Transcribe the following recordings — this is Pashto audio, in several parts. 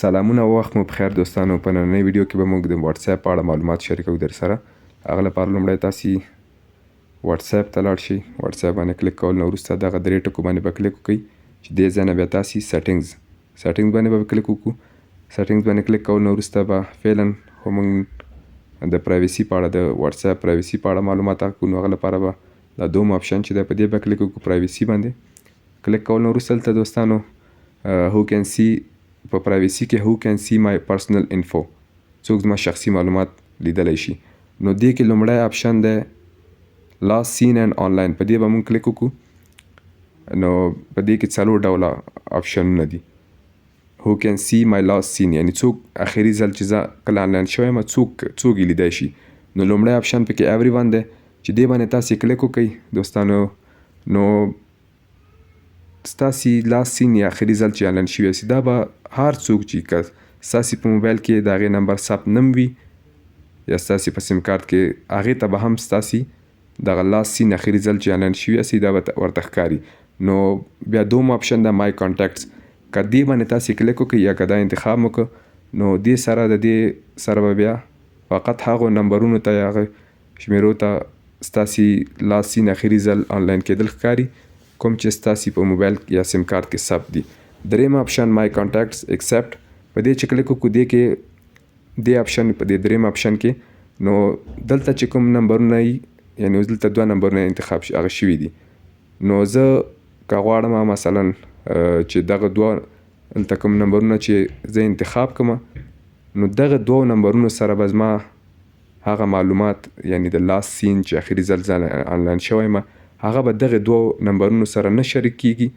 سلامونه او وخت مو پخیر دوستانو. په نننۍ ویډیو کې به موږ د واتس اپ په اړه معلومات شریکو در سره. هغه لپاره لومړی تاسو واتس اپ ته لاړ شئ. واتس اپ باندې کلیک کول نه وروسته دغه درې ټکو باندې به کلیک وکړئ، چې دې ځای نه بیا تاسو سیټینګز باندې به کلیک وکړو. سیټینګز باندې کلیک کول نه وروسته به فعلا خو موږ د پرایویسي په اړه، د واتس اپ پرایویسي په اړه معلومات هغه کوو. نو هغه لپاره به دا دوم آپشن چې دی، په دې به کلیک وکړو. پرایویسي باندې کلیک کول نه وروسته دلته دوستانو who can see، په پرایویسي کې who can see my personal info، څوک زما شخصي معلومات لیدلی شي. نو دې کې لومړی آپشن دی last seen and online، په دې به مونږ کلیک وکړو. نو په دې کې څلور ډوله آپشنونه دي. who can see my last seen، یعنی څوک اخري ځل چې زه کله آنلاین شوی یم، څوک یې لیدای شي. نو لومړی آپشن پکې everyone دی، چې دې باندې تاسې کلیک وکړئ دوستانو، نو ستاسې last seen یا اخري ځل چې آنلاین شوی یاست، دا به هر څوک چې که ستاسې په موبایل کې د هغې نمبر ثبت نم وي یا ستاسې په سیم کارت کې، هغې ته به هم ستاسې دغه last seen، اخري ځل چې آنلاین شوي یاست، دا به ورته ښکاري. نو بیا دوم آپشن ده my contacts. که دې باندې تاسې کلیک وکړئ یا که دا انتخاب مو کړ، نو دې سره د دې سره به بیا فقط هغو نمبرونو ته یا هغه شمیرو ته ستاسې last seen، اخري ځل آنلاین کېدل ښکاري، کوم چې ستاسې په موبایل یا سیم کارت کې ثبت دي. دریم آپشن my contacts except، په دې چې کلیک وکړو، دې کې دې آپشن، په دې دریم آپشن کې نو دلته چې کوم نمبرونه یي، یعنی اوس دلته دوه نمبرونه انتخاب هغه شوي دي. نو زه که غواړم مثلا چې دغه دوه دلته کوم نمبرونه چې زه انتخاب کړم، نو دغه دوو نمبرونو سره به زما هغه معلومات، یعنی د last seen چې اخري ځل زه آنلاین شوی یم، هغه به دغه دوو نمبرونو سره نه شریک کیږي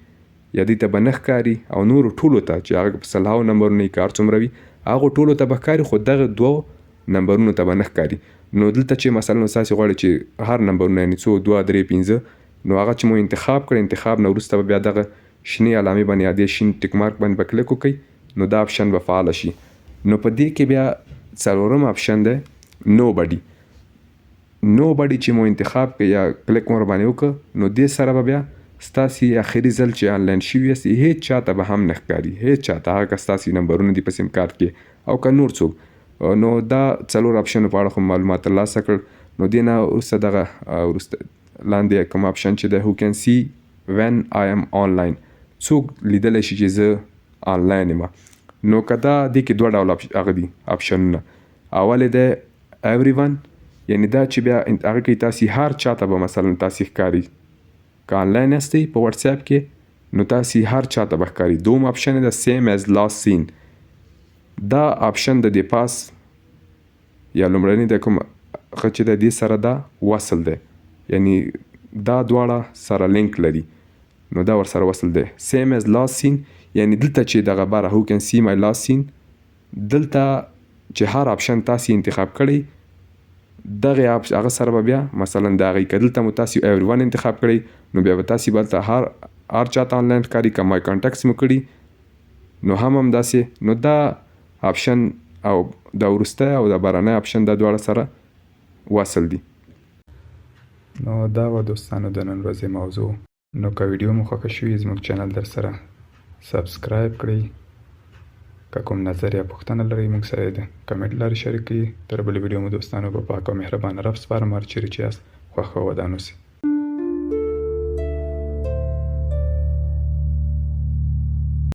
یا دوی ته به نه ښکاري، او نورو ټولو ته چې هغه په سلهاو نمبرونه یې که هر څومره وي، هغو ټولو ته به ښکاري، خو دغه دوو نمبرونو ته به نه ښکاري. نو دلته چې مثلا تاسې غواړئ چې هر نمبرونه، یعنی څو، دوه، درې، پنځه، نو هغه چې مو انتخاب کړ، انتخاب نه وروسته به بیا دغه شنې علامې باندې یا دې شین tick mark باندې به کلیک وکړئ، نو دا آپشن به فعال شي. نو په دې کې بیا څلورم آپشن دی nobody. nobody چې مو انتخاب کړ یا کلیک مو ورباندې وکړ، نو دې سره به بیا ستاسې اخري ځل چې آنلاین شوي یاست، هیڅ چاته به هم نه ښکاري، هیڅ چاته، هغه که ستاسې نمبرونه دي په سیم کارت کې او که نور څوک. نو دا څلور آپشنو په اړه خو معلومات ترلاسه کړل. نو دې نه وروسته دغه وروسته لاندې کوم آپشن چې دی who can see when I am online، څوک لیدلی شي چې زه آنلاین یم. نو که دا دې کې دوه ډوله هغه دي آپشنونه. اول یې دی everyone، یعنی دا چې بیا هغه کې تاسې هر چاته به مثلا تاسې ښکاري، که آنلاین یاستئ په واتس اپ کې، نو تاسې هر چاته به ښکاري. دوم آپشن یې ده same as last seen. دا آپشن د دې پاس یا لومړنی د کوم هغه چې د دې سره دا وصل دی، یعنی دا دواړه سره لینک لري، نو دا ورسره وصل دی. same as last seen یعنی دلته چې دغه باره who can see my last seen، دلته چې هر آپشن تاسې انتخاب کړئ، دغه هغه سره به بیا مثلا د هغې که دلته مو تاسې everyone انتخاب کړئ، نو بیا به تاسې به هلته هر چاته آنلاین ښکاري. که my contacts مو کړي، نو هم همداسې. نو دا آپشن او دا وروستی او دا برنی آپشن دا دواړه سره وصل دي. نو دا وه دوستانو د نن ورځې موضوع. نو که ویډیو مو خوښه شوي، زموږ چینل در سره subscribe کړئ. که کوم نظر یا پوښتنه لرئ، موږ سره یې د کمنټ لارې شریک کړئ. تر بلې ویډیو مو دوستانو په پاک او مهربان رب سپارم. هر چیرې چې یاست، خوښ او ودان اوسئ.